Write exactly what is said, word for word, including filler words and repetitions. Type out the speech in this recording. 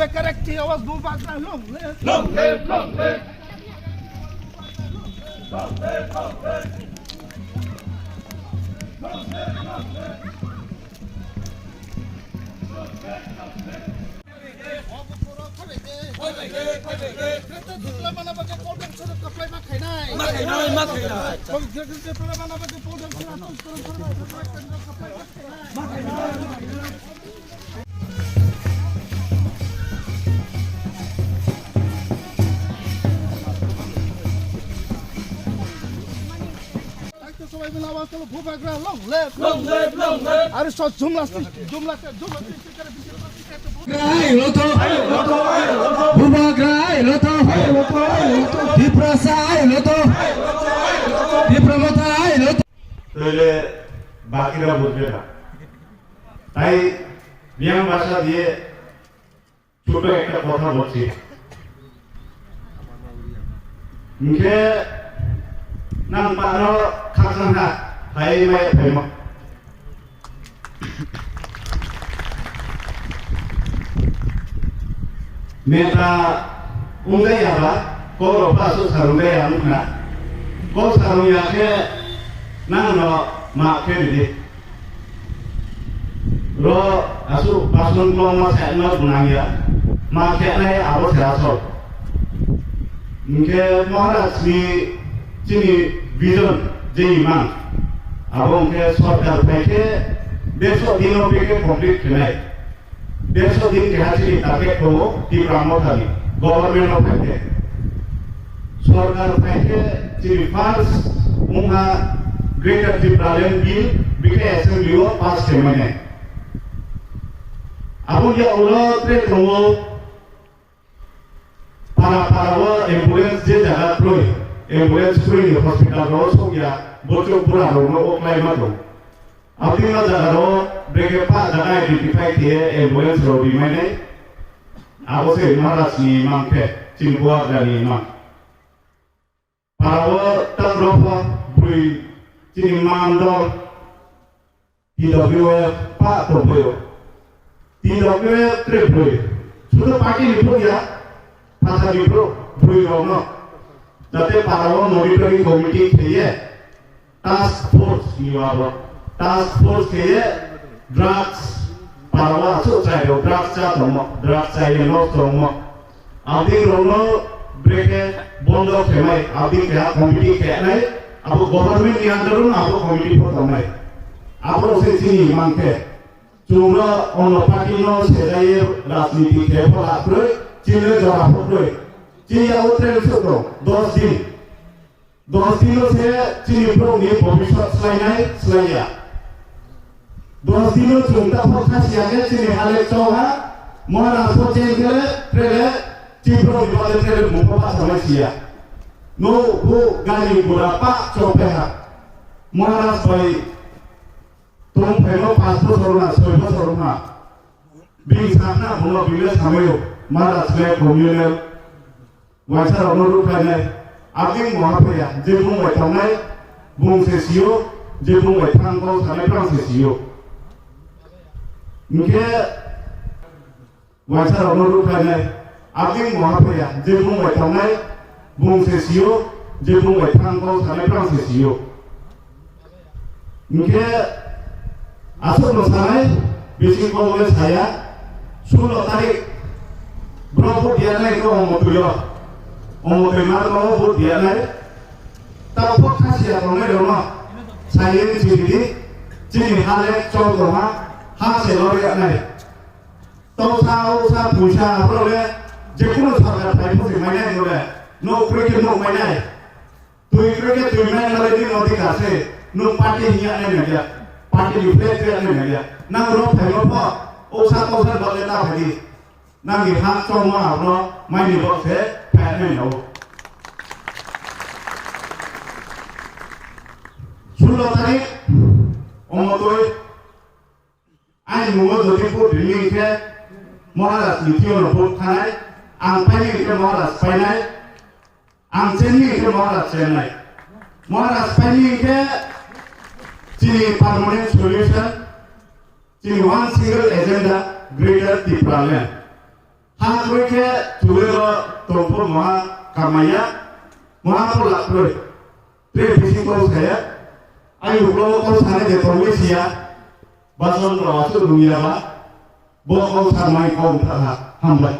Correct, awas, Bubagra long live. Long live, long live. Bubagra long live. Long live, long live. Ari sot jumla stis, jumla stis, jumla stis. Ai loto. Bubagra ai loto. Tiprasa ai loto. Tipra Motha ai loto. Toile bakira bujbe na. Tai biang basa diye chuto ekta kotha bolchi. Hingke nang pano khakchang ha, hai mai phaimo. Neta ungdai yaba, koro pasu sarungdai yamukna. Kok sarung yakhe nang no ma khe ridi. Ro asuk bason klongma saima bunang ya. Ma khe nai abo se asol. Hingke Maharaj ni chini vision je imang. Abo hingke sorkar phaikhe dersho dino bikhe complete khenai. Dersho din keha chini target tongo Tipra Mothani government of India. Sorkar phaikhe chini first wngkha Greater Tipraland Bill, bikhe assembly o pass khe mane. Abo ya ulo tre tongo para para o ambulance je jaga kroi, ambulance kroi ni hospital ro sokya bochok bura ro no oklai ma tong. Abdi ma jaga ro beke pa jaga identify khe ambulance ro rimai nai. Abo se Maharaj ni mang khe chini Bubagra ni mang. Parao tang rokha bui chini mandol T W F pa tongboyo. T W F tre bui. Sudo party ni bui ya. Pata ni bui rokno. Jate parao monitoring committee kheye. Task force ni abo. Task force kheye drugs parao asuk chai rok drugs cha tongmo. Drugs chai no tongmo. Abdi rokno brekhe bondo khenai, abdi keha committee khenai, abo government ni under o abo committee pho tongnai. Abo se chini mangkhe, chwngno ono party no sejaiye rajniti khe pho lakroi, chini jora pho kroi. Chini yago train suk rok, dos din. Dos dino se chini borokni bobiswt swlainai swlaiya. Dos dino chwng takhuk khasiya khe chini halek chokha, Maharaj bo cheng khe trele chini borokni bagwi trele mungbo basamai siya. No bo gari gura pak chok paiha. Maharaj bai tong phaino panch bochor wngha, soi bochor wngha. Bini sakna bono bini samayo Maharaj le communal Waisa rokno rukhlainai, abdi mungha phaiya, je bung bai tongnai, bung se sio, je bung bai thang kok sanai, phang se sio. Hingkhe waisa rokno rukhlainai, abdi mungha phaiya, je bung bai tongnai, bung se sio, je bung bai thang kok sanai, phang se sio. Hingkhe aswkno sanai, bising kok le saya, sulo tarik borok vote diyanai khe omo twi o, omo twi mar kok vote diyanai, tamo kok khasiya tongnai rokno saywi chiridi, chini hale chol tongma, ha se lori anai. Toksa, oksa, puisa, borok le jekunu sarkar phai photi mainai, borok le nok kwrwi khe nok mainai. Twi kwrwi khe twi mai nalai bini odhikar se, nwng party hiya nai naiya, party ni flag hiya nai naiya. Nang rok phaima pho, oksa toksa bagwi ta phaidi. Nangni hak chongma rokno maini bok se phai nai nao. Sullo tarik, omo twi, ani mungo jodi vote rini khe, Maharaj ni thio no vote thanai, ang paini khe Maharaj painai. Ang chengni khe Maharaj chengnai. Maharaj paini khe chini permanent solution, chini one single agenda, Greater Tipraland. Ha kwrwi khe chulero tongphuru moha kamaiya, moha pho lakrwi. Tei bising kok saya, ai ulo kok sana je tongwi siya, bason rok aswk rwngya ba, bo kok sanmani kok wngkha ha, hambai.